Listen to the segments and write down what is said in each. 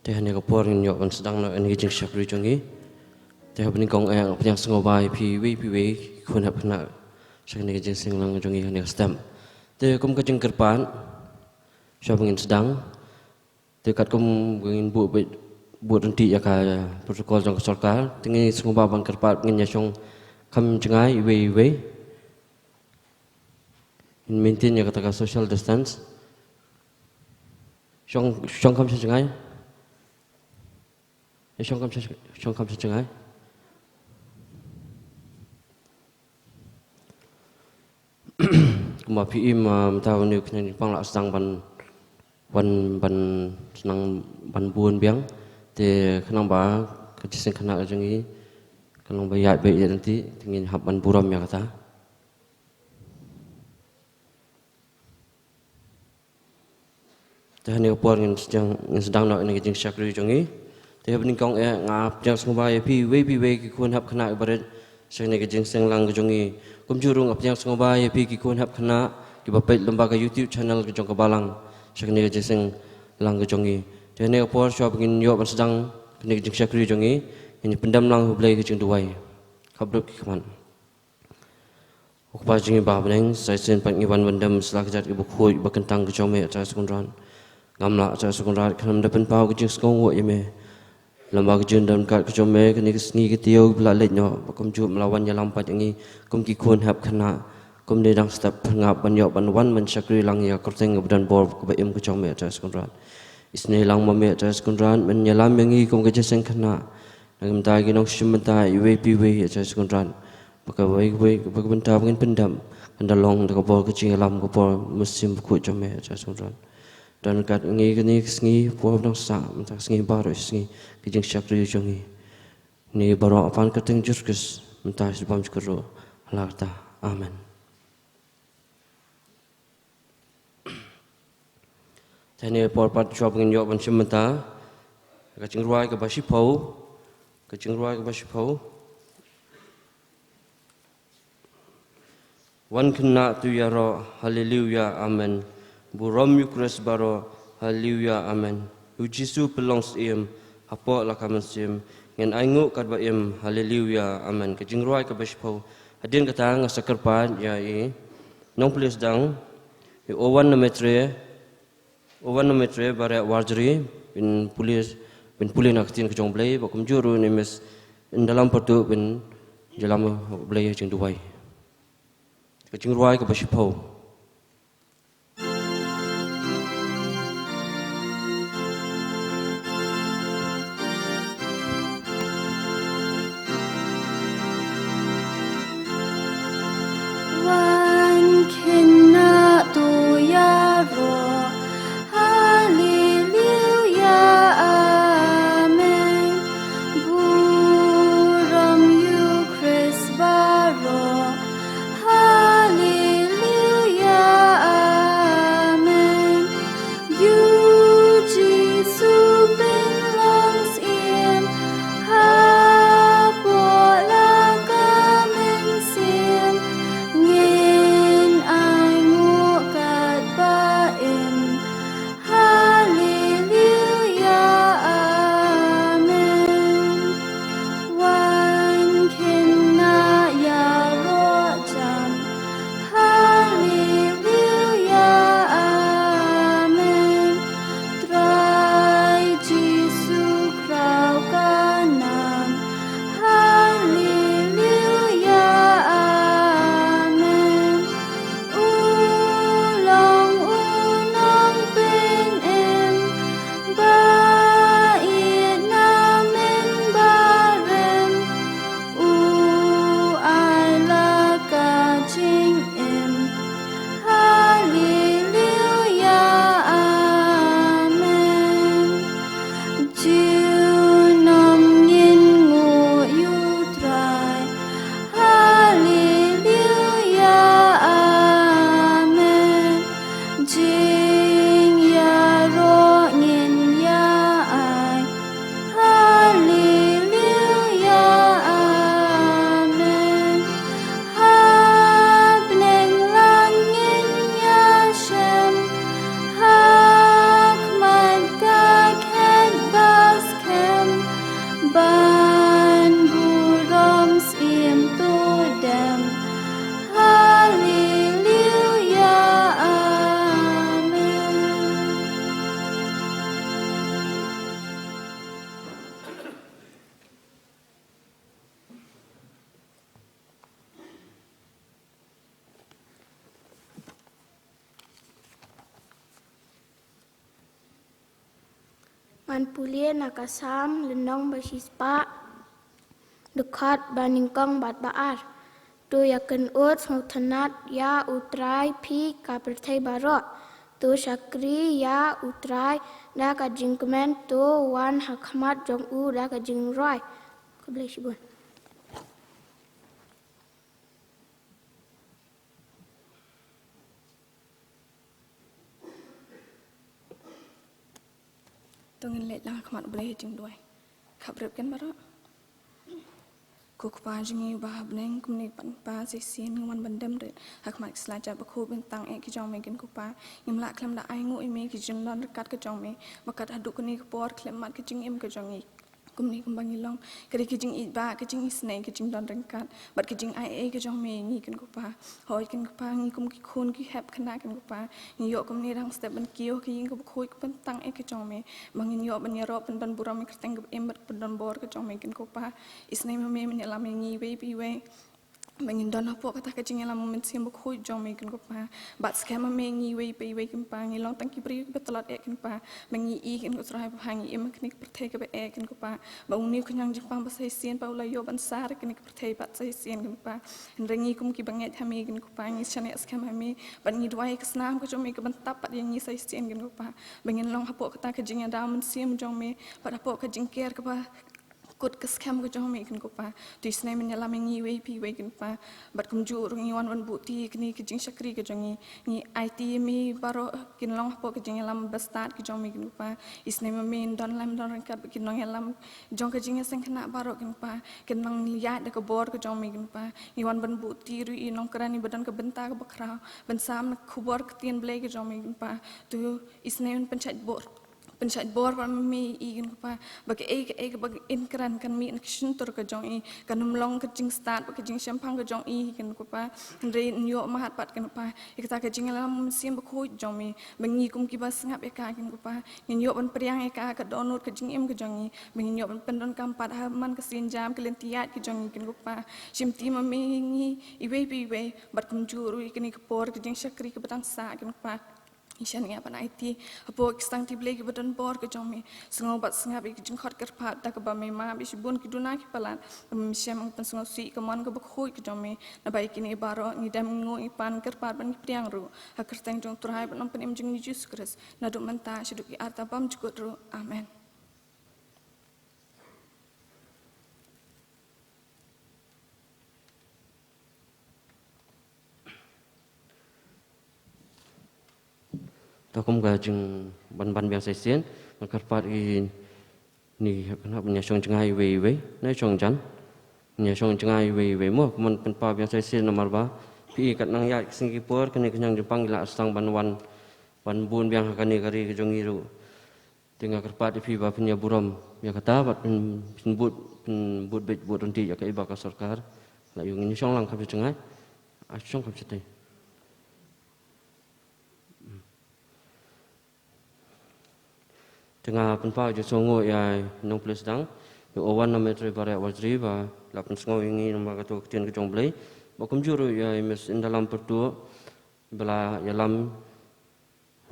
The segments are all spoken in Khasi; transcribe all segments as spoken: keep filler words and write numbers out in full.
Te ha kane ka por ngin ïoh ban sdang noh ïa kane ka jingshakri jong ngi. Te haba nyngkong eh nga pdiang sngewbha ïa phi iwei pa iwei ki khun hep khynnah sha kane ka jingïaseng lang jong ngi ha kane ka step. Te kum ka jingkyrpad, shuwa ba ngin sdang, te katkum ba ngin buh beit, buh ryntih ïa ka protocol jong ka sorkar, te ngi sngewbha ban kyrpad ngin ïa shong kham jngai iwei iwei. Ngin maintain ïa kata ka social distance. Shong, shong kham sha jngai. Ïa shong kham sha, shong kham sha jngai. Kumba phi im, ah, mynta une u kynhun jingpang la sdang ban, ban, ban sdang ban bun biang. Te khnang ba ka jingïaseng khynnah ka jong ngi kan long ba ïaid beit ïaid ryntih, te ngin hap ban burom ïa kata. Te ha kane ka por ngin sdang, ngin sdang noh ïa kane ka jingshakri jong ngi. Te haba nyngkong eh nga pdiang sngewbha ïa phi iwei pa iwei ki khun hep khynnah kiba rit sha kane ka jingïaseng lang ka jong ngi. Kumjuh ruh nga pdiang sngewbha ïa phi ki khun hep khynnah kiba peit lyngba ka YouTube channel ka jong ka balang sha kane ka jingïaseng lang ka jong ngi. Te ha kane ka por shuwa ba ngin ïoh ban sdang kane ka jingshakri jong ngi, ngin pyndem lang ha U Blei ka jingduwai. Khapduh ki khmat. Ko Kpa jong ngi ba ha bneng, sa shisien pat ngi wan ban dem sha la ka jait kaba khuid ba kyntang ka jong me, A Trai Kynrad. Ngam lah, A Trai Kynrad, khnang ban da pynpaw ka jingsngewnguh ïa me. Lem bad ka jingdon ryngkat ka jong me, kane ka sngi ka taïew ba la leit noh, ba kumjuh me la wan ïalam pat ïa ngi kum ki khun hep khynnah, kum dei dang step pyrngap ban ïoh ban wan ban shakri lang ïa ka kyrteng kaba don bor kaba im ka jong me, A Trai Kynrad. Isynei lang ma me, A Trai Kynrad, men ïalam ïa ngi kum ka jingïaseng khynnah. Na ka bynta ki nongshim bynta iwei pa iwei, A Trai Kynrad. Ba kawei kawei, ba ka bynta ba ngin pyndem kan da long da ka bor ka jingïalam, ka bor mynsiem bakhuid jong me, A Trai Kynrad. Don ryngkat ngi kane ka sngi, por ba dang sah, mynta ka sngi baroh shi sngi, ka jingshakri jong ngi. Kane baroh ha khmat ka kyrteng Jisu Khrist, mynta sha bymjukut ruh, ha la katta. Amen. Te ha kane ka por pat shuwa ba ngin ïoh ban shim bynta ka jingrwai kaba shiphew, ka jingrwai kaba shiphew. Wan khynnah to ïaroh, haleluya, amen. Burom ïa U Khrist baroh, haleluya, amen. U Jisu pynlong syiem hapoh la ka mynsiem, ngin ainguh katba im, haleluya, amen. Ka jingrwai kaba shiphew. Hadien kata nga sa kyrpad ïa i nongpule sdang, i Owan Nongmetre, Owan Nongmetre Bareh Warjri, ban pule, ban pule na ka ktien ka jong U Blei, bad kumjuh ruh i Miss Indalam Pyrtuh, ban ïalam U Blei ha jingduwai. Ka jingrwai kaba shiphew. Wan khynnah to ïaroh, haleluya, amen. Burom ïa U Khrist baroh, haleluya. Ngan pule na ka Salm lynnong ba shispah, dkhot ba nyngkong bad ba ar. To ïakynduh sngewtynnad ïa U Trai phi ka pyrthei baroh. To shakri ïa U Trai da ka jingkmen, to wan ha khmat jong u da ka jingrwai. Khublei shibun. To ngin leit lang ha khmat U Blei ha jingduwai. Khapbrip kin baroh. Ko Kpa jong ngi ba ha bneng, kumne pat Kpa, sa shisien ngi wan ban dem rit ha khmat ka sla jait bakhuid bynta eh ka jong me kin Kpa. Ngim lah khlem da ainguh ïa me ki jingdon ryngkat ka jong me, ba kat haduh kane ka por khlem mad ka jingim ka jong ngi. Kumne kumba ngi long, ka dei ka jingïeit ba, ka jingisynei, ka jingdon ryngkat bad ka jingai ei ka jong me ïa ngi kin Kpa. Hooid kin Kpa, ngi kum ki khun ki hep khynnah kin Kpa, ngi ïoh kumne dang step ban kiew ha ka ïing kaba khuid kaba tang eh ka jong me, ba ngin ïoh ban ïaroh ban don burom ïa ka kyrteng kaba im bad kaba don bor ka jong me kin Kpa. Isynei ma me ban ïalam ïa ngi iwei pa iwei, ba ngin don hapoh kata ka jingïalam mynsiem bakhuid jong me kin Kpa. Bad skhem ma me ngi iwei pa iwei kin Kpa, ngi long tang ki briew kiba tlot eh kin Kpa, ba ngi i kin Kpa, Trai ba ha ngi im ha kane ka pyrthei kaba eh kin Kpa, ba une u khñiang jingpang ba sa shisien ba u la ïoh ban sar ïa kane ka pyrthei bad sa shisien kin Kpa. Hynrei ngi kum kiba ngeit ha me kin Kpa, ngi shaniah skhem ha me bad ngi duwai ka snam ka jong me ka ban tap pat ïa ngi sa shisien kin Kpa, ba ngin long hapoh kata ka jingïada mynsiem jong me bad hapoh ka jingker kaba kut ka skhem ka jong me kin Kpa. To isynei ban ïalam ïa ngi iwei pa iwei kin Kpa. Bad kumjuh ruh ngi wan ban buh kti ïa kane ka jingshakri ka jong ngi. Ngi aiti ïa me baroh kin long hapoh ka jingïalam ba stad ka jong me kin Kpa. Isynei ma me yn don lem don ryngkat bad ki nongïalam jong ka jingïaseng khynnah baroh kin Kpa, kin nang ïaid da ka bor ka jong me kin Kpa. Ngi wan ban buh kti ruh ïa i nongkren iba don ka bynta kaba khraw ban sam na ka khubor ktien Blei ka jong me kin Kpa. To isynei ban pynshait bor, pynshait bor bad ma me ïa i kin Kpa, ba kaei kaei kaba yn kren kan mih na ka shyntur ka jong i, kan ym long ka jingstad bad ka jingshemphang ka jong i kin Kpa. Hynrei yn ïoh mad pat kin Kpa ïa kata ka jingïalam mynsiem bakhuid jong me, ba ngi kum kiba sngap ïa ka kin Kpa, ngin ïoh ban pdiang ïa ka ha ka dohnud ka jingim ka jong ngi, ba ngin ïoh ban pyndonkam pat ha man ka sienjam ka lynti ïaid ka jong ngi kin Kpa. Shimti ma me ïa ngi iwei pa iwei, bad kumjuh ruh ïa kane ka por ka jingshakri kaba dang sah kin Kpa. Ngi shaniah ban aiti hapoh ki sangti Blei kiba don bor ka jong me. Sngew bad sngap ïa ki jingkhot kyrpad da kaba me map ïa shibun ki duna ki palat, ba me shem ban pynsngewsih ïa ka mon kaba khuid ka jong me. Naba ïa kine baroh ngi dem, ngi nguh, ngi pan, ngi kyrpad bad ngi pdiang ruh ha ka kyrteng jong U Trai bad Nongpynim jong ngi Jisu Khrist, naduh mynta shaduh ki arta bymjukut ruh. Amen. Te kum ka jingban ban biang sa shisien, nga kyrpad ïa ngi, ngi hap ban ïashong jngai iwei iwei, ngi ïashong jan, ngi ïashong jngai iwei iwei mo, kumno pynpaw biang sa shisien namar ba phi i kat nang ïaid ki sngi ki por, kane ka khñiang jingpang ki la sdang ban wan, ban bun biang ha kane ka ri ka jong ngi ruh. Te nga kyrpad ïa phi ba phin ïa burom ïa kata bad phin, phin bud, phin bud beit bud ryntih ïa kaei ba ka sorkar la ïoh. Ngin shong lang kham sha jngai. Ah, shong kham shatei. Te nga pynpaw jingsngewnguh ïa i nongpule sdang, ïa u Wan Nongmeitreibok Warjri ba la pynsngew ïa ngi namar kato ka ktien ka jong U Blei. Ba kumjuh ruh ïa i Miss Indalam Pyrtuh ba la ïalam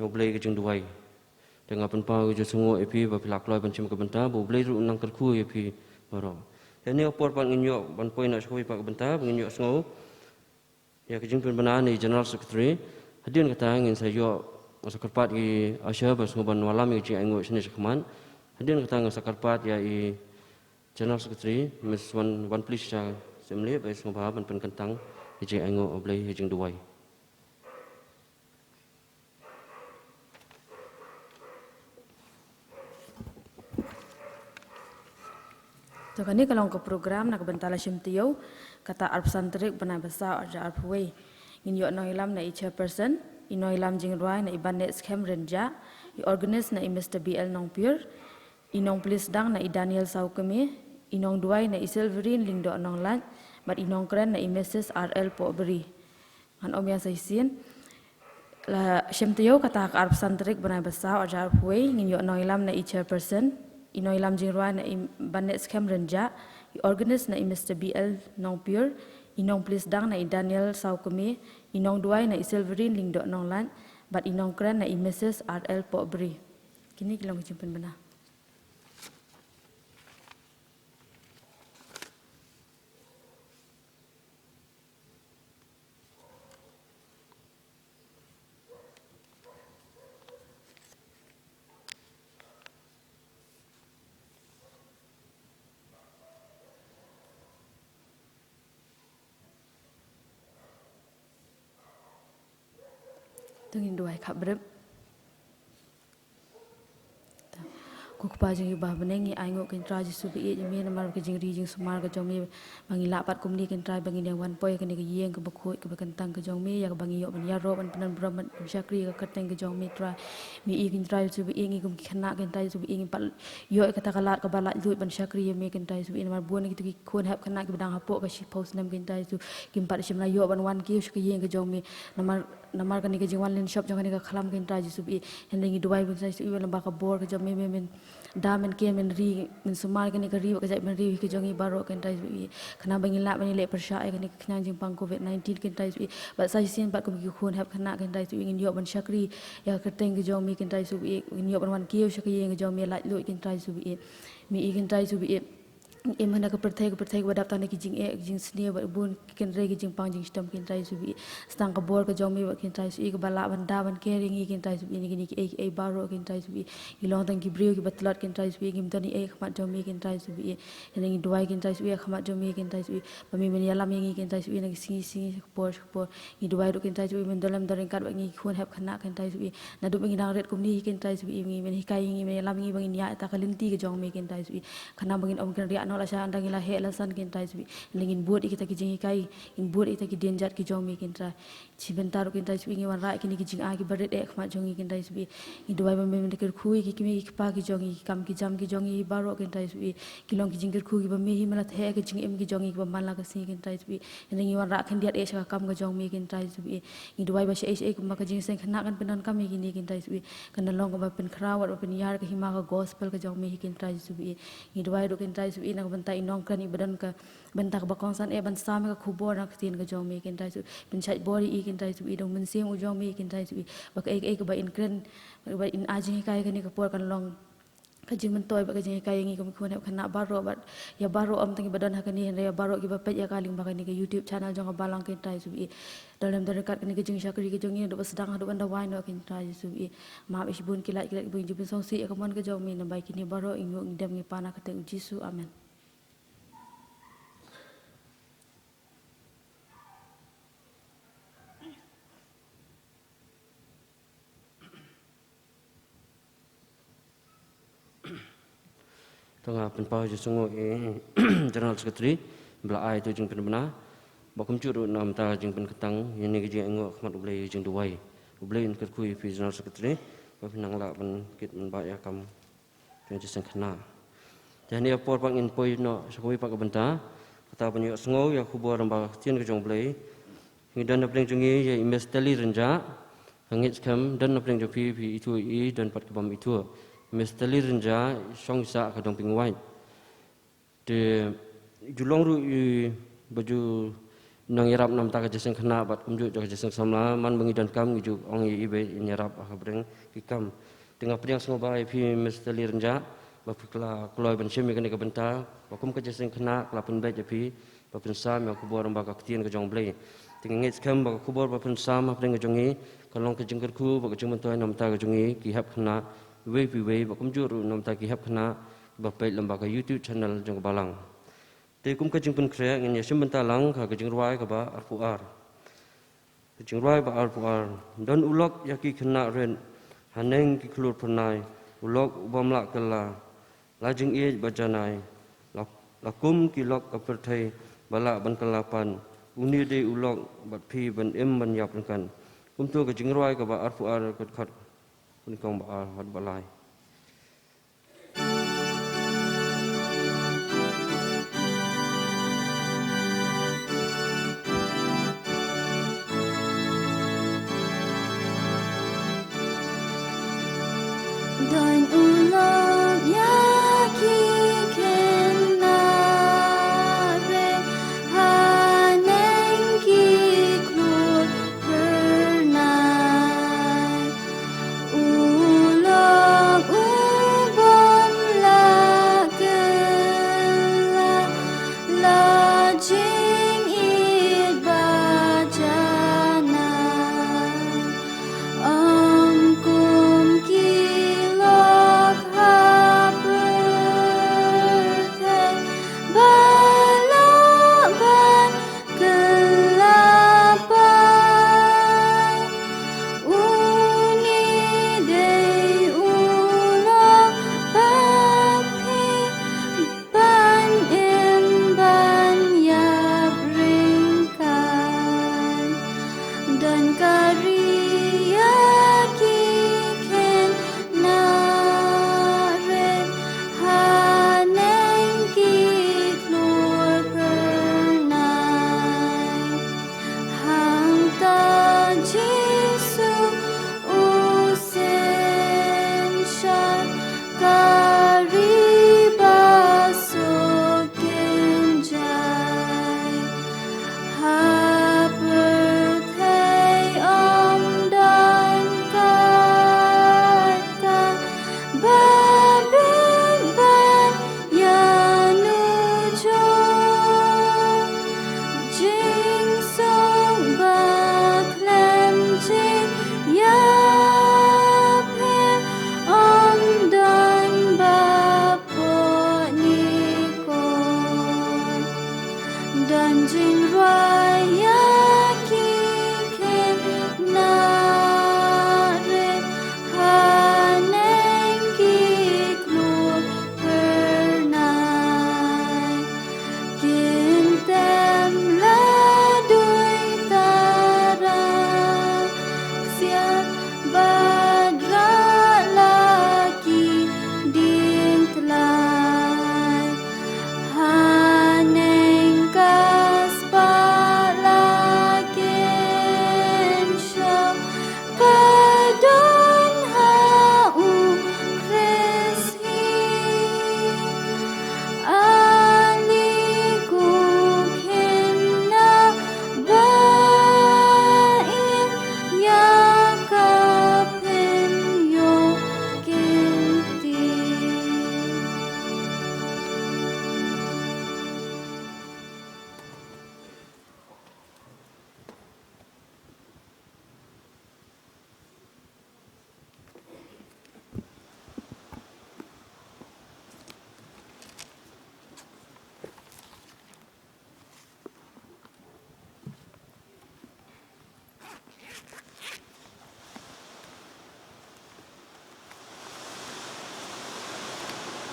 ïa U Blei ka jingduwai. Te nga pynpaw ka jingsngewnguh ïa phi ba phi la kloi ban shim ka bynta, ba U Blei ruh un nang kyrkhu ïa phi baroh. Te ha kane ka por pat ngin ïoh ban poi noh sha kawei pat ka bynta, ba ngin ïohsngew ïa ka jingpynbna na i General Secretary. Hadien kata ngin sa ïoh, nga sa kyrpad ïa i usher ba sngewbha ban wallam ïa ka jingainguh shane shakhmat. Hadien kata nga sa kyrpad ïa i General Secretary, Miss Wan, Wanpli Shisha Syiemlieh, ba i sngewbha ban pynkyntang ïa ka jingainguh U Blei, ïa ka jingduwai. To kane ka long ka program na ka bynta la shim taïew, kata arphew san tarik bnai ba saw arhajar arphew wei. Ngin ïoh nongïalam na i chairperson, i nongïalam jingrwai na i Baneh Skhem Rynjah, i organist na i Mister B L Nongpyiur, i nongpule sdang na i Daniel Sawkmie, i nongduwai na i Silverine Lyngdoh Nonglait, bad i nongkren na i Missus R L Pohbri. Ngan ong biang sa shisien. La shim taïew, kata ka arphew san tarik bnai ba saw arhajar arphew wei, ngin ïoh nongïalam na i chairperson, i nongïalam jingrwai na i Baneh Skhem Rynjah, i organist na i Mister B L Nongpyiur, i nongpule sdang na i Daniel Sawkmie, i nongduwai na i Silverine Lyngdoh Nonglait, bad i nongkren na i Missus R L Pohbri. Kine ki long ki jingpynbna. Ngin duwai khapbrip. Ko Kpa jong ngi ba ha bneng, ngi ainguh ko Trai Jisu ba ïeit ïa me namar ka jingri jingsumar ka jong me, ba ngi lah pat kumne ko Trai ba ngin ïa wan poi ha kane ka ïing kaba khuid kaba kyntang ka jong me, ïa kaba ngi ïoh ban ïaroh ban pyndon burom ban shakri ïa ka kyrteng ka jong me Trai. Me ïeit ko Trai Jisu ba ïeit, ngi kum ki khynnah ko Trai Jisu ba ïeit, ngim pat ïoh ïa kata ka lad kaba laitluid ban shakri ïa me ko Trai Jisu ba ïeit, namar bun na kito ki khun hep khynnah kiba dang hapoh ka shiphew snem ko Trai Jisu, kim pat shym la ïoh ban wan kiew sha ka ïing ka jong me. Namar, namar kane ka jingwan lynshop jong kane ka khlam ko Trai Jisu ba ïeit. Hynrei ngi duwai ba ko Trai Jisu ba ïeit, lyngba ka bor ka jong me, me men da men ker men ri, men sumar kane ka ri bad ka jaitbynriew hi ka jong ngi baroh ko Trai Jisu ba ïeit. Khnang ba ngin lah ban ïaleh pyrshah ïa kane ka khñiang jingpang covid nineteen ko Trai Jisu ba ïeit. Bad sa shisien pat kum ki khun hep khynnah ko Trai Jisu ba ïeit, ngin ïoh ban shakri ïa ka kyrteng ka jong me ko Trai Jisu ba ïeit. Ngin ïoh ban wan kiew sha ka ïing ka jong me laitluid ko Trai Jisu ba ïeit. Me ïeit ko Trai Jisu ba ïeit, im ha kane ka pyrthei, ka pyrthei kaba dap tang da ki jingeh, ki jingsniew bad bun ki kynrei ki jingpang jingshitom ko Trai Jisu ba ïeit. Sa tang ka bor ka jong me bad ko Trai Jisu ba ïeit, kaba lah ban da ban ker ïa ngi ko Trai Jisu ba ïeit, na kine kiei kiei baroh ko Trai Jisu ba ïeit. Ngi long tang ki briew kiba tlot ko Trai Jisu ba ïeit, ngim don ei ei ha khmat jong me ko Trai Jisu ba ïeit. Hynrei ngi duwai ko Trai Jisu ba ïeit, ha khmat jong me ko Trai Jisu ba ïeit, ba me men ïalam ïa ngi ko Trai Jisu ba ïeit, na ki sngi sngi, sha ka por sha ka por. Ngi duwai ruh ko Trai Jisu ba ïeit, men don lem don ryngkat bad ngi ki khun hep khynnah ko Trai Jisu ba ïeit. Naduh ba ngi dang rit kumne ko Trai Jisu ba ïeit, me men hikai ïa ngi, men ïalam ïa ngi ba ngin ïaid ha kata ka lynti ka jong me ko Trai Jisu ba ïeit. Khnang ba ngin ym kynriah noh lashai ynda ngi la heh la san ko Trai Jisu ba ïeit. Hynrei ngin bud ïa kita ki jinghikai, ngin bud ïa kita ki dienjat ki jong me ko Trai. Shi bynta ruh ko Trai Jisu ba ïeit, ngi wanrah ïa kine ki jingai kiba rit eh ha khmat jong ngi ko Trai Jisu ba ïeit. Ngi duwai ba me men da kyrkhu ïa ki kmie ki kpa ki jong ngi, ki kam ki jam ki jong ngi baroh ko Trai Jisu ba ïeit. Ki long ki jingkyrkhu kiba me hi, me la theh ïa ki jingim ki jong ngi kiba man la ka sngi ko Trai Jisu ba ïeit. Hynrei ngi wanrah khyndiat eh sha ka kam ka jong me ko Trai Jisu ba ïeit. Ngi duwai ba shaei shaei kumba ka jingïaseng khynnah kan pyndonkam ïa kine ko Trai Jisu ba ïeit, kan da long kaba pynkhraw bad ba pynïar ka hima ka gospel ka jong me hi ko Trai Jisu ba ïeit. Ngi duwai ruh ko Trai Jisu ba ïeit, na ka bynta i nongkren iba don ka bynta kaba kongsan eh ban sam ïa ka khubor na ka ktien ka jong me ko Trai Jisu ba ïeit. Pynshait bor ïa i ko Trai Jisu ba ïeit, da u Mynsiem u jong me ko Trai Jisu ba ïeit, ba kaei kaei kaba in kren, ba in ai jinghikai ha kane ka por kan long ka jingmyntoi bad ka jinghikai ïa ngi kum ki khun hep khynnah baroh bad ïa baroh, ym tang kiba don ha kane hynrei ïa baroh kiba peit ïa ka lyngba kane ka YouTube channel jong ka Balang ko Trai Jisu ba ïeit. Don lem don ryngkat kane ka jingshakri ka jong ngi naduh ba sdang haduh ban da wai noh ko Trai Jisu ba ïeit. Map ïa shibun ki lait ki lait kiba ngin ju pynsngewsih ïa ka mon ka jong me, namar kine baroh ngi nguh ngi dem ngi pan ha ka kyrteng u Jisu. Amen. Te nga pynpaw jingsngewnguh ïa i General Secretary ba la ai ïa tu jingpynbna. Ba kumjuh ruh na ka bynta jingpynkyntang ïa kane ka jingainguh ha khmat U Blei, jingduwai. U Blei un kyrkhu ïa phi General Secretary ba phin nang lah ban kit ban bah ïa ka kam jong ka jingseng khynnah. Te ha kane ka por pat ngin poi noh sha kawei pat ka bynta, kata ban ïohsngew ïa ka khubor lyngba ka ktien ka jong U Blei. Ngi don na pdeng jong ngi ïa i Miss Telly Rynjah. Nga ngeit skhem don na pdeng jong phi phi ithuh ïa i, don pat ki bym ithuh. Miss Telly Rynjah i shong i sah ha ka Dong Pingwait. Te ju long ruh i ba ju nang ïarap na ka bynta ka jingseng khynnah bad kumjuh jong ka jingseng samla, man ba ngi donkam ngi ju ong ïa i ba in ïarap ha ka pdeng ki kam. Te nga pdiang sngewbha ïa phi Miss Telly Rynjah ba phi la kloi ban shim ïa kane ka bynta, ba kum ka jingseng khynnah ka la pynbeit ïa phi ba phin sam ïa ka khubor lyngba ka ktien ka jong U Blei. Te nga ngeit skhem ba ka khubor ba phin sam hapdeng ka jong ngi kan long ka jingkyrkhu bad ka jingmyntoi na ka bynta ka jong ngi ki hep khynnah iwei pa iwei, bad kumjuh ruh na ka bynta ki hep khynnah ba peit lyngba ka YouTube channel jong ka Balang. Te kum ka jingpynkhreh ngin ïa shim bynta lang ha ka jingrwai kaba arphew ar. Ka jingrwai ba arphew ar. Don u lok ïa ki khynnah rit haneng ki khlur phyrnai, u lok u bym lah kylla. La jingïeit bad janai, la, la kum ki lok ka pyrthei ba lah ban kylla pat, une dei u lok bad phi ban im ban ïap ryngkat. Kumto ka jingrwai kaba arphew ar ka dkhot kaba nyngkong, ba ar haduh ba lai. Don u lok ïa ki khynnah rit haneng ki khlur phyrnai, u lok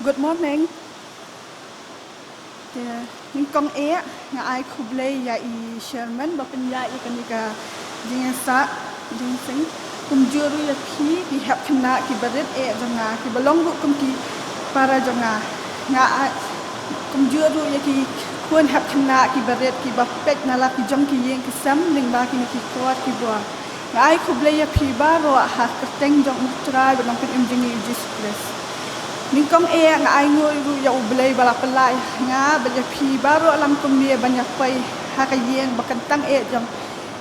Good morning. Te, nyngkong eh, nga ai khublei ïa i chairman ba pynïaid ïa kane ka jingïasah jingïaseng. Kumjuh ruh ïa phi ki hep khynnah ki barit eh jong nga, kiba long ruh kum ki para jong nga. Nga ai kumjuh ruh ïa ki khun hep khynnah ki barit kiba peit na la ki jong ki ïing ki sem lyngba kine ki por ki bor. Nga ai khublei ïa phi baroh ha ka kyrteng jong U Trai bad Nongpynim jong ngi U Jisu Khrist. Nyngkong eh nga ai nguh ruh ïa U Blei ba la pynlait nga bad ïa phi baroh lang kumne ban ïa poi ha ka ïing ba kyntang eh jong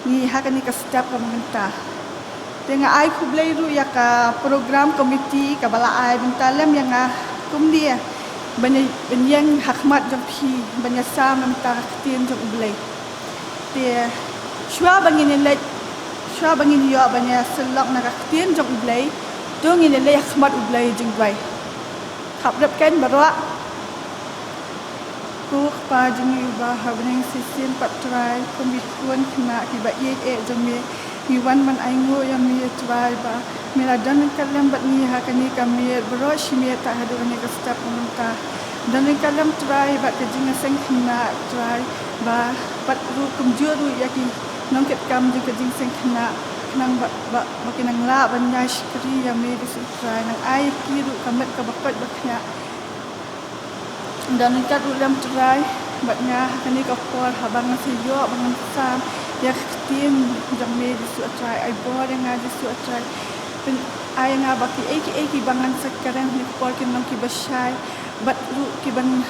ngi ha kane ka step kaba mynta. Te nga ai khublei ruh ïa ka program committee kaba la ai bynta lem ïa nga kumne ban ïa, ban ïeng ha khmat jong phi ban ïa sam na ka ktien jong U Blei. Te shuwa ba ngin ïa leit, shuwa ba ngin ïoh ban ïa sylloh na ka ktien jong U Blei, to ngin ïa leit ha khmat U Blei jingduwai. Khapdep kan baroh. Ko Kpa jong ngi uba ha bneng, shisien pat Trai, kum ki khun khynnah kiba ïeit eh jong me, ngi wan ban ai nguh ïa me Trai ba me la don ryngkat lem bad ngi ha kane ka miet baroh shi miet tad haduh kane ka step mynta. Don ryngkat lem Trai bad ka jingïaseng khynnah Trai ba bad ruh kumjuh ruh ïa ki nongkitkam jong ka jingïaseng khynnah khnang ba, ba, ba kin nang lah ban ïa shakri ïa me Jisu Trai, nang ai ïa ki ruh ka met kaba koit ba khñiang. Don ryngkat ruh lem Trai bad nga ha kane ka por haba ngan sa ïoh ba ngan sam ïa ka ktien jong me Jisu Trai, ai bor ïa nga Jisu Trai. Pyn-, ai nga ba kiei kiei kiba ngan sa kren ha kane ka por kin long kiba shai bad ruh kiban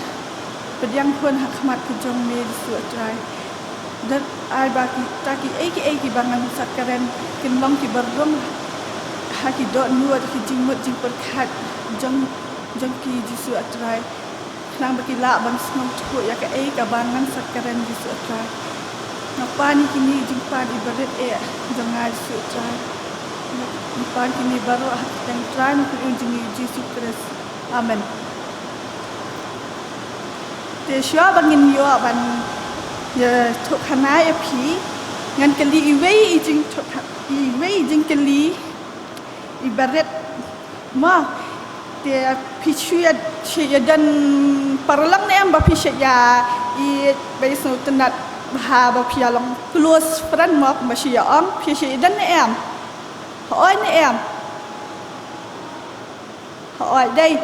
pdiang hun ha khmat ka jong me Jisu Trai. Don ai ba kita kiei kiei kiba ngan sa kren kin long kiba rung ha ki dohnud, ki jingmut jingpyrkhat jong, jong ki Jisu Trai. Khnang ba ki lah ban sngewthuh ïa kaei kaba ngan sa kren Jisu Trai. Nga pan ïa kine ki jingpan kiba rit eh jong nga Jisu Trai. Nga pan kine baroh ha ka kyrteng Trai Nongpynim jong ngi Jisu Khrist. Amen. Te shuwa ba ngin ïoh ban ïathuhkhana ïa phi, ngan kylli iwei i jingthuh, iwei i jingkylli iba rit mo. Te phi shu ïa, shu ïa don paralok ne em ba phi shu ïa, i ba i sngewtynnat bha ba phi ïa long close friend mo, kumba shu ïa ong, phi shu ïa don ne em? Hooid ne em? Hooid, dei.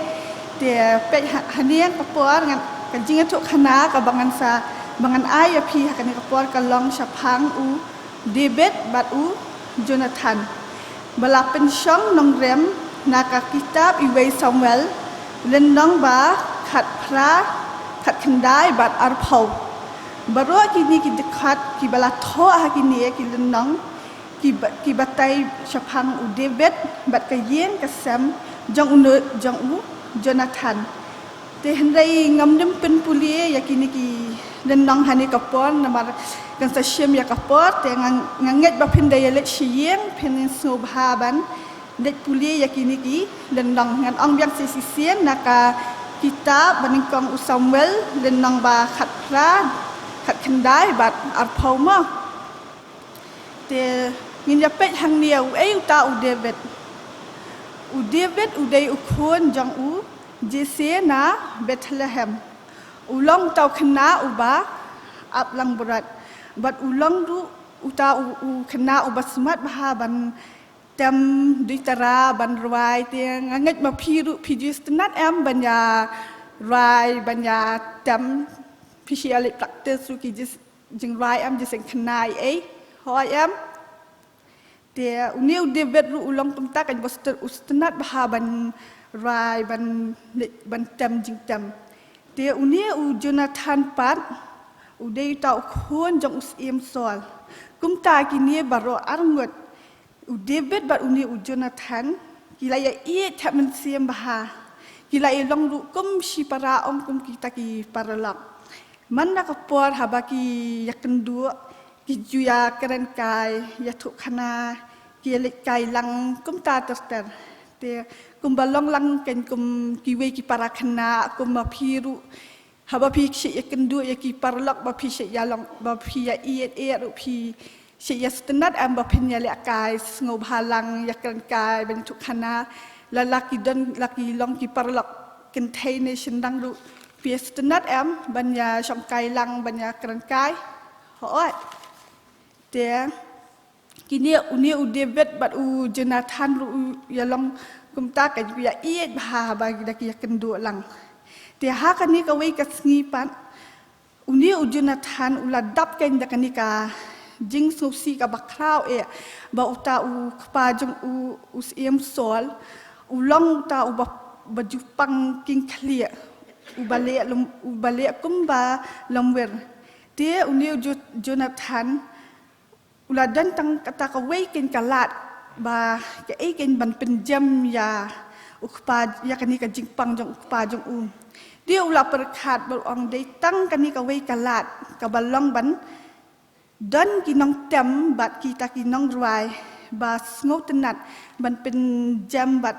Te peit ha, hangne ka por ngan, ka jingïathuhkhana kaba ngan sa, ba ngan ai ïa phi ha kane ka por ka long shaphang u David bad u Jonathan, ba la pynshong nongrim na ka kitab iwei Samuel, lynnong ba khatphra, khatkhyndai bad arphew. Baroh kine ki dkhot kiba la thoh ha kine ki lynnong, ki ba, ki batai shaphang u David bad ka ïing ka sem jong u, jong u Jonathan. Te hynrei ngam dei pynpule ïa kine ki lynnong ha kane ka por namar kan sa shim ïa ka por, te nga, nga ngeit ba phin da ïa leit sha ïing phin sngewbha ban leit pule ïa kine ki lynnong. Ngan ong biang shisien na ka kitab ba nyngkong u Samuel, lynnong ba khatphra, khatkhyndai bad arphew mo. Te ngin ïa peit hangne, uei uta u David? U David u dei u khun jong u Jesse na Bethlehem. U long uta u khynnah uba ap langbrot bad u long ruh uta u, u khynnah uba smat bha ban tem duitara, ban rwai. Te nga ngeit ma phi ruh phi ju sngewtynnat em ban ïa rwai, ban ïa tem? Phi shu ïa leit practice ruh ki jing jingrwai em, jingïaseng khynnah ei ei, hooid em? Te une u David ruh u long kumta, kan ba sngewtynnat bha ban rwai, ban, ban tem jingtem. Te une u Jonathan pat u dei uta u khun jong u Syiem Saul. Kumta kine baroh arngut, u David bad une u Jonathan, ki la ïa ïeit thep mynsiem bha. Ki la ïa long ruh kum shi para, ong kum kita ki paralok. Man la ka por haba ki ïakynduh, ki ju ïakren kai, ïathuhkhana, ki ïaleit kai lang kumta ter ter. Te kumba long lang kein kum kiwei ki para khynnah, kum ma phi ruh, haba phi shu ïakynduh ïa ki paralok ba phi shu ïa long, ba phi ïa ïeit ïeit ruh, phi shu ïa sngewtynnat em ba phin ïaleh kai sngewbha lang, ïakren kai, ban ïathuhkhana? La, la ki don, la ki long ki paralok kynthei ne shynrang ruh phi sngewtynnat em ban ïa shongkai lang ban ïa kren kai. Hooid. Te kine une u David bad u Jonathan ruh u ïa long kumta ka ïa ïeit bha haba da ki ïa kynduh lang. Te ha kane kawei ka sngi pat une u Jonathan u la dap kein da kane ka jingsngewsih kaba khraw eh ba uta u kpa jong u u Syiem Saul u long uta uba, ba ju pang king khlieh uba leh lum, uba leh kumba lamwir. Te une u Jo-, Jonathan u la don tang kata kawei kein ka lad ba kaei kein ban pynjem ïa u kpa ïa kane ka jingpang jong u kpa jong u. Te u la pyrkhat bad u ong dei tang kane kawei ka lad kaba long ban don ki nongtem bad kita ki nongrwai ba sngewtynnat ban pynjem bad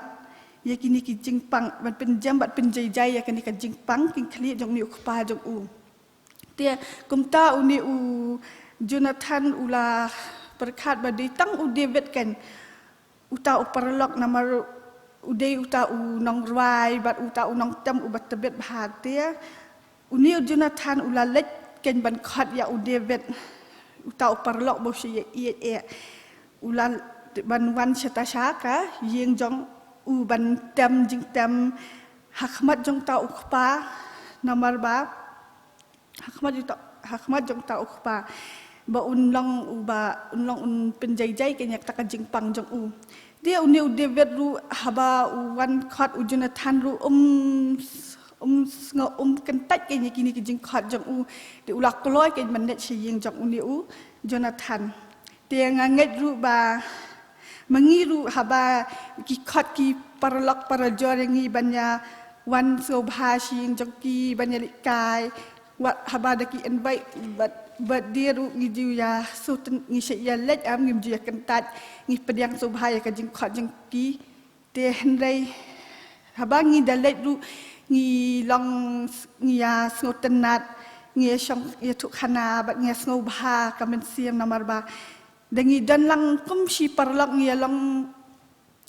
ïa kine ki jingpang ban pynjem bad pynjaijai ïa kane ka jingpang king khlieh jong une u kpa jong u. Te kumta une u Jonathan u la pyrkhat ba dei tang u David kein uta u paralok namar u dei uta u nongrwai bad uta u nongtem uba tbit bha. Te une u Jonathan u la leit kein ban khot ïa u David uta u paralok ba u shu ïa ïeit eh u la ban wan shata sha ka ïing jong u ban tem jingtem ha khmat jong uta u kpa namar ba ha khmat jong uta, ha khmat jong uta u kpa ba un long uba un long un pynjaijai kein ïa kata ka jingpang jong u. Te une u David ruh haba u wan khot u Jonathan ruh um um sngew um kyntait kein ïa kine ki jingkhot jong u. Te u la kloi kein ban leit sha ïing jong une u Jonathan. Te nga ngeit ruh ba ma ngi ruh haba ki khot ki paralok parajor ïa ngi ban ïa wan sngewbha sha ïing jong ki ban ïa leit kai. Wat haba da ki invite bad, bad de ruh ngi ju ïa sngewtyn ngi shu ïa leit em ngim ju ïa kyntait ngi pdiang sngewbha ïa ka jingkhot jong ki. Te hynrei haba ngi da leit ruh ngi long s-, ngi ïa sngewtynnat ngi ïa shong ïathuh khana bad ngi ïa sngewbha ka mynsiem namar ba da ngi don lang kum shi paralok ngi ïa long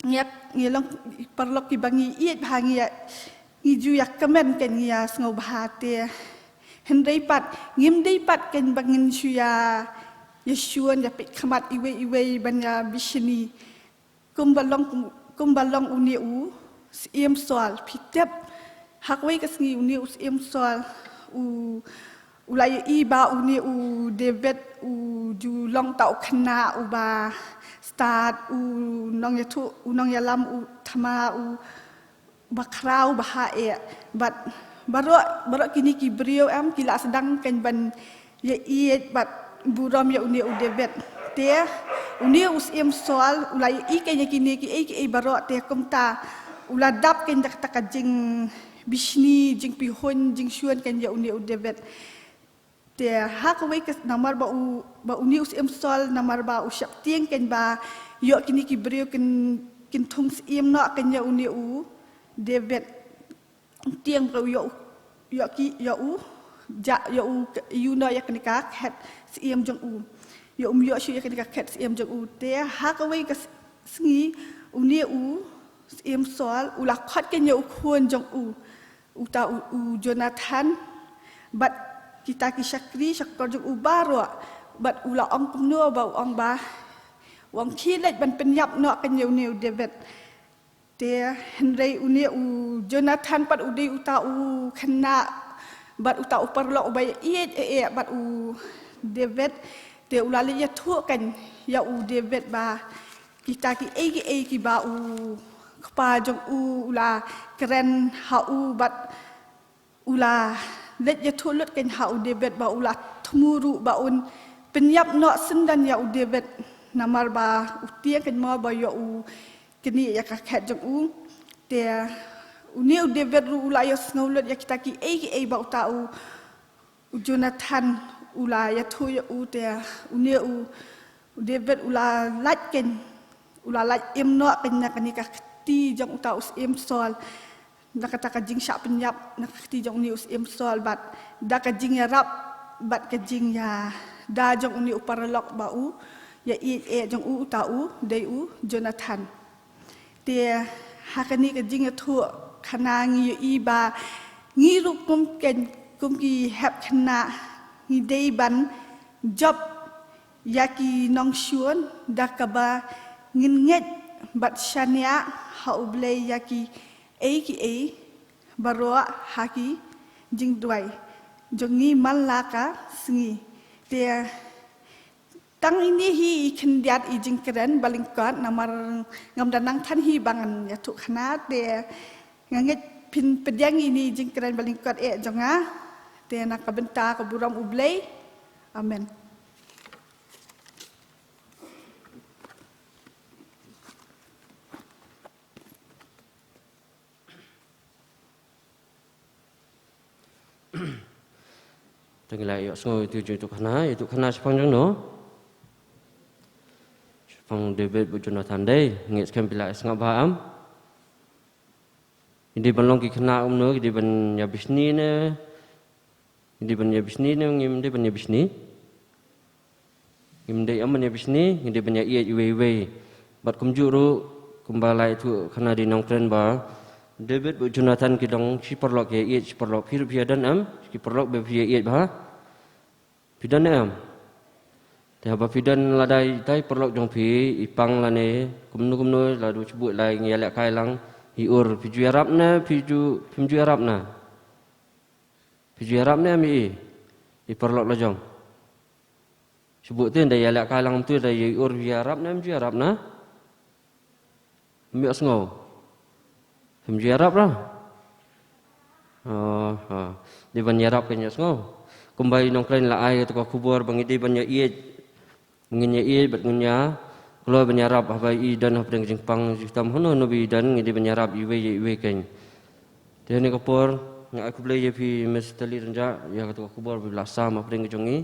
ngi ïa, ngi ïa long paralok kiba ngi ïeit bha ngi ïa ngi ju ïa kmen kein ngi ïa sngewbha te hynrei pat ngim dei pat kein ba ngin shu ïa ïa shun ïa peit khmat iwei iwei ban ïa bishni. Kumba long, kumba long une u Syiem Saul phi tip ha kawei ka sngi une u Syiem Saul u u la ïohi ba une u David u ju long uta u khynnah uba stad u nongïathuh u nongïalam u thma u ba khraw bha eh bad baroh baroh kine ki briew em ki la sdang kein ban ïa ïeit bad burom ïa une u David. Te une u Syiem Saul u la ïohi kein ïa kine kiei kiei baroh te kumta u la dap kein da kata ka jingbishni jingpihuiñ jingshun kein ïa une u David. Te ha kawei ka namar ba u ba une u Syiem Saul namar ba u sheptieng kein ba ïoh kine ki briew kin kin thung syiem noh kein ïa une u David. Tieng ba u ïoh u ïoh ki ïoh u ja ïoh u ïoh noh ïa kane ka khet syiem jong u. Ïoh um ïoh shuh ïa kane ka khet syiem jong u te ha kawei ka s-, sngi une u Syiem Saul u la khot kein ïa u khun jong u uta u, u Jonathan bad kita ki shakri shakor jong u baroh bad u la ong kumno ba u ong ba u ong khie leit ban pynïap noh kein ïa une u David. Te hynrei une u Jonathan pat u dei uta u khynnah bad uta u paralok uba ïeit eh eh bad u David. Te u la leit ïathuh kein ïa u David ba kita kiei kiei kiba u kpa jong u u la kren ha u bad u la leit ïathuh lut kein ha u David ba u la thmu ruh ba un pynïap noh syndon ïa u David namar ba u tieng kein mo ba ïoh u knieh ïa ka khet jong u. Te une u David ruh u la ïohsngew lut ïa kita kiei kiei ba uta u, u Jonathan u la ïathuh ïa u te une u, u David u la lait kein u la lait im noh kein na kane ka kti jong uta u Syiem Saul. Na kata ka jingshah pynïap na ka kti jong une u Syiem Saul bad da ka jingïarap bad ka jingïada jong une u paralok ba u ïa ïeit eh jong u uta u dei u Jonathan. Te ha kane ka jingïathuh khana ngi ïohi ba ngi ruh kum ken, kum ki hep khynnah ngi dei ban jop ïa ki nongshun da kaba ngin ngeit bad shaniah ha U Blei ïa ki ei ki ei baroh ha ki jingduwai jong ngi man la ka sngi. Te tang ine hi i khyndiat i jingkren ba lyngkot namar ngam da nang than hi ba ngan ïathuh khana te nga ngeit phin pdiang ine i jingkren ba lyngkot eh jong nga. Te na ka bynta ka burom U Blei. Amen. Te ngi la ïohsngew ïa ïa ïathuh khana, ïathuh khana shaphang jong no? Shaphang David bad Jonathan dei, ngi skhem phi la sngap bha em? Ngi dei ban long ki khynnah kumno, ngi dei ban ïa bishni ne? Ngi dei ban ïa bishni ne ngim dei ban ïa bishni? Ngim dei em ban ïa bishni, ngi dei ban ïa ïeit iwei iwei. Bad kumjuh ruh, kumba la ïathuh khana da i nongkren ba David bad Jonathan ki long shi paralok ïa ïeit, shi paralok. Phi ruh phi ïadon em, shi paralok ba phi ïa ïeit bha? Phi don em? Te haba phi don lada itai i paralok jong phi i pang lane kumno kumno, lada u shibun lai ngi ïalehkai lang, i ur, phi ju ïarap ne phi ju, phim ju ïarap ne? Phi ju ïarap ne em i, i paralok la jong? Shibun te da ïalehkai lang, mynta da i ur, phi ïarap ne em ju ïarap ne? Phim ïohsngew. Phim ju ïarap ra? Oh, ha. Dei ban ïarap, kan ïohsngew. Kumba i nongkren la ai kata ka khubor ba ngi dei ban ïa ïeit. Ngin ïa ïeit bad ngin ïa kloi ban ïarap haba i don hapdeng ka jingpang jinghitom, hano hano ba i don, ngi dei ban ïarap iwei ïa iwei kein. Te ha kane ka por nga ai khublei ïa phi Miss Tali Rynjah ïa kata ka khubor ba la sam hapdeng ka jong ngi.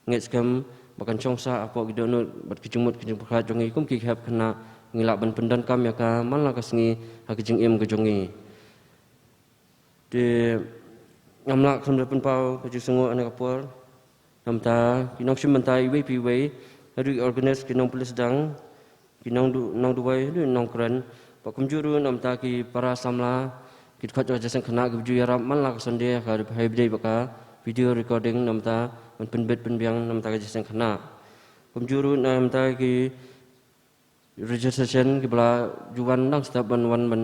Ngeit skhem ba kan shong sah hapoh ki dohnud bad ki jingmut ki jingpyrkhat jong ngi kum ki hep khynnah, ngi lah ban pyndonkam ïa ka man la ka sngi ha ka jingim ka jong ngi. Te ngam lah khlem da pynpaw ka jingsngewnguh ha kane ka por. Namar ki nongshim bynta iwei pa iwei, haduh ki organist, ki nongpynleit sdang, ki nongdu-, nongduwai, haduh nongkren, bad kumjuh ruh namar ki para samla, ki dkhot jong ka jingïaseng khynnah kiba ju ïarap man la ka Sunday ha ka, ha kaba ïadei bad ka video recording namar ban pynbit pynbiang namar ka jingïaseng khynnah. Kumjuh ruh namar ki registration kiba la ju wan dang step ban wan ban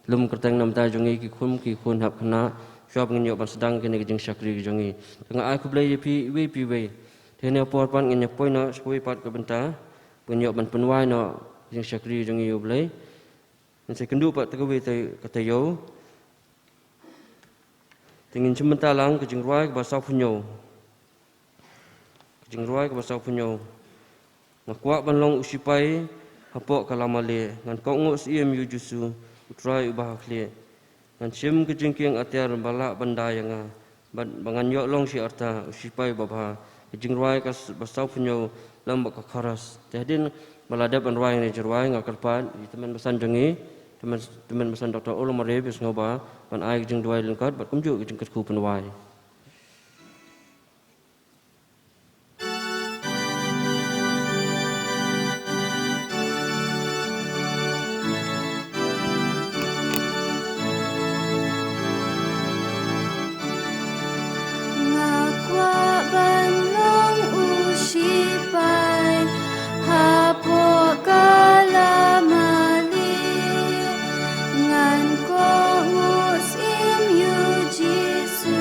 lum kyrteng namar jong ngi ki khun, ki khun hep khynnah, shuwa ba ngin ïoh ban sdang kane ka jingshakri ka jong ngi. Te nga ai khublei ïa phi iwei pa iwei. Te ha kane ka por pat ngin ïa poi noh sha kawei pat ka bynta, ba ngin ïoh ban pynwai noh ka jingshakri ka jong ngi ïa U Blei. Ngin sa ïakynduh pat da kawei ka taïew. Te ngin shim bynta lang ka jingrwai kaba sawphew hynñiew. Ka jingrwai kaba sawphew hynñiew. Nga kwah ban long u shipai hapoh ka lama lieh, ngan kohnguh syiem ïa U Jisu, U Trai uba ha khlieh. Ngan shim ka jingkieng atiar ba lah ban da ïa nga, bad ba ngan ïoh long shi arta u shipai babha. Ka jingrwai kaba sawphew hynñiew lem bad ka chorus. Te hadien ba la dep ban rwai kane ka jingrwai, nga kyrpad ïa i tymmen basan jong ngi, tymmen, tymmen basan Doctor Olo Mare, ba sngewbha ban ai ka jingduwai lyngkot bad kumjuh ka jingkyrkhu pynwai. Nga kwah ban long u shipai hapoh ka lama lieh, ngan kohnguh syiem ïa U Jisu,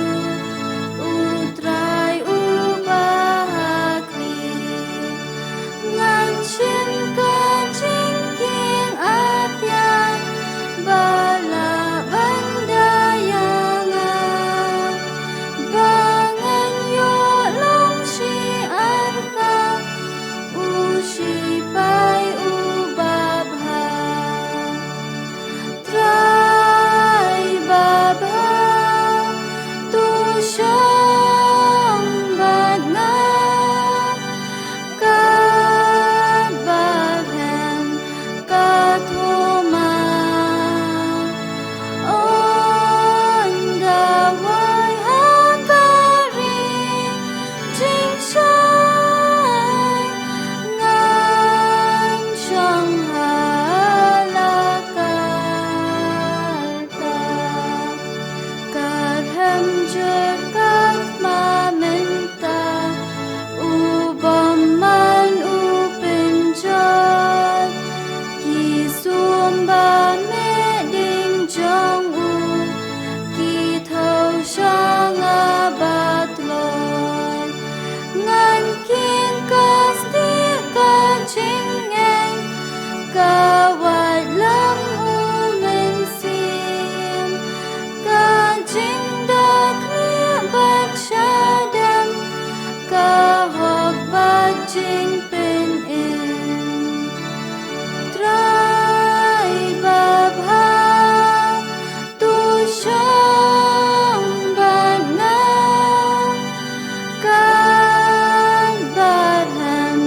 Pyn-im. Trai babha, to shong bad nga, katba rhem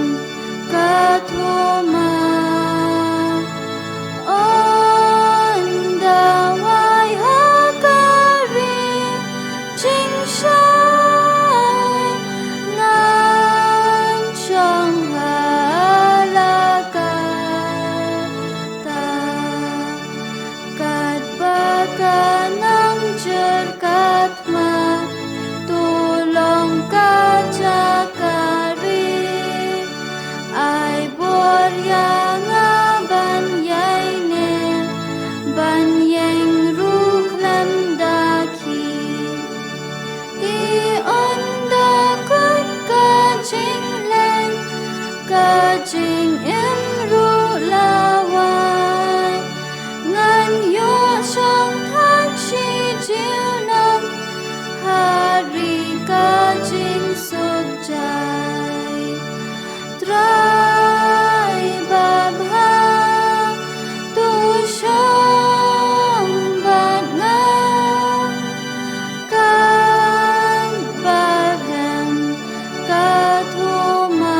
ka thma. Ynda wai ha ka ri jingshai, ngan shong ha la ka ta. Katba ka nang jur ka thma, to long ka jaka ri. Ai bor ïa nga ban ïai ne, ban ïeng ruh khlem da khih. Te ynda kut ka jingleh, ka jingim ruh la wai, ngan ïoh shong than shi junom ha ri ka jingsuk jai. Trai babha, to shong bad nga, katba rhem ka thma.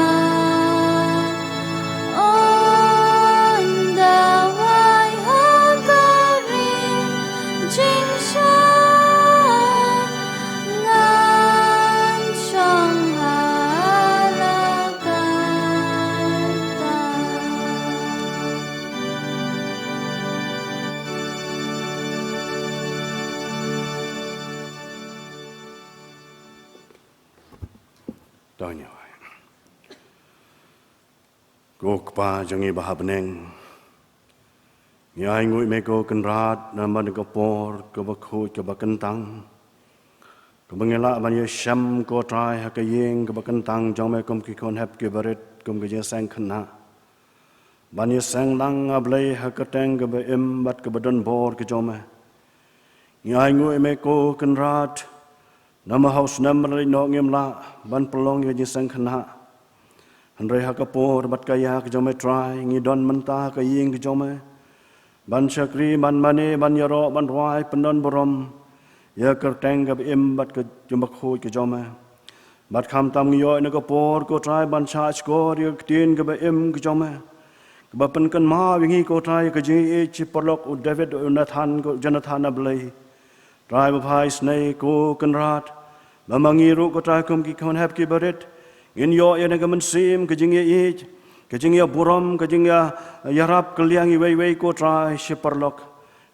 Ynda wai ha ka ri jingshai, ngan shong ha la ka ta. To ngi ai. Ko Kpa jong ngi ba ha bneng, ngi ai nguh ïa me ko Kynrad namar ka por kaba khuid kaba kyntang kaba ngi lah ban ïashem ko Trai ha ka ïing kaba kyntang jong me kum ki khun hep kiba rit, kum ka jingseng khynnah, ban ïaseng lang, A Blei, ha ka kyrteng kaba im bad kaba don bor ka jong me. Ngi ai nguh ïa me ko Kynrad namar ha u snem ba la leit noh ngim lah ban pynlong ïa ka jingseng khynnah. Hynrei ha ka por bad ka ïa ka jong me Trai, ngi don mynta ha ka ïing ka jong me ban shakri, ban mane, ban ïaroh, ban rwai pyndon burom ïa ka kyrteng kaba im bad ka jong ba khuid ka jong me. Bad khamtam ngi ïoh ïa ka por ko Trai ban shah shkor ïa ka ktien kaba im ka jong me, kaba pynkynmaw ïa ngi ko Trai ïa ka jingïeit shi paralok u David, u Nathan, ko Jonathan, A Blei. Trai babha, isynei ko Kynrad ba ma ngi ruh ko Trai kum ki khun hep kiba rit ngin ïoh ïa ka mynsiem ka jingïeit, ka jingïaburom, ka jingïa, ïarap kylliang iwei iwei ko Trai shi paralok.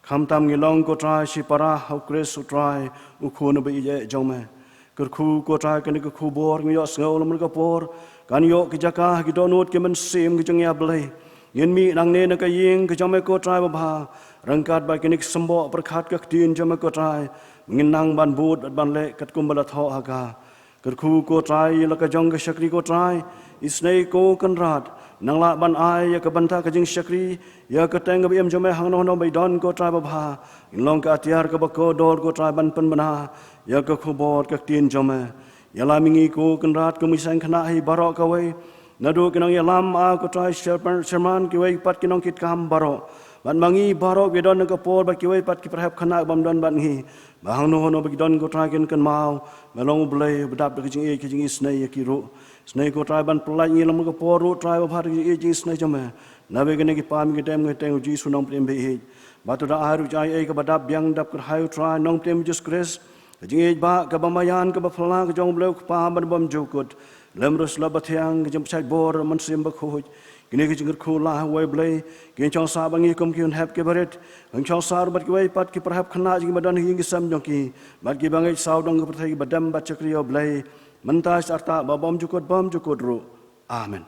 Khamtam ngi long ko Trai shi para ha u Khrist u Trai, u Khun uba ïeit jong me. Kyrkhu ko Trai kane ka khubor ngi ïohsngew lem ka por kan ïoh ki jaka ha ki dohnud ki mynsiem ka jong ngi, A Blei. Ngin mih nangne na ka ïing ka jong me ko Trai babha, ryngkat bad kine ki symboh pyrkhat ka ktien jong me ko Trai, ngin nang ban bud bad ban leh katkum ba la thoh ha ka. Kyrkhu ko Trai ïa la ka jong ka shakri ko Trai, isynei ko Kynrad nang lah ban ai ïa ka bynta ka jingshakri ïa ka kyrteng kaba im jong me hangno hangno ba i don ko Trai babha. Ngin long ka atiar kaba kordor ko Trai ban pynbna ïa ka khubor ka ktien jong me. Ïalam ïa ngi ko Kynrad kum ki seng khynnah hi baroh kawei, naduh ki nongïalam, A ko Trai, chairman, chairman, kiwei pat ki nongkitkam baroh, bad ma ngi baroh ba don ha ka por, bad kiwei pat ki parahep khynnah bym don bad ngi, ba hangno hangno ba ki don ko Trai kin kynmaw me long U Blei uba dap da ka jingïeit ka jingisynei ïa ki ruh. Isynei ko Trai ban pyllait ïa ngi lem ka por ruh Trai babha da ka jingïeit jingisynei jong me. Naba kine ki pam ngi dem ha ka kyrteng U Jisu Nongpynim ba ïeit, bad to da ai ruh jingaiei kaba dap biang dap kyrhai U Trai Nongpynim Jisu Khrist, ka jingïeit ba kaba maïan kaba phylla ka jong U Blei U Kpa bad bymjukut, lem ruh U Mynsiem Bathiang, ka jingpynshait bor Mynsiem Bakhuid. Kine ki jingkyrkhu la ha uwei U Blei, ki jingshong sah ba ngi kum ki khun hep kiba rit, ki jingshong sah ruh bad kiwei pat ki parahep khynnah jong ngi ba don ha ïing ki sem jong ki, bad kiba ngeit sawdong ka pyrthei kiba dem bad shakri ïa U Blei mynta, sha arta ba bymjukut bymjukut ruh. Amen.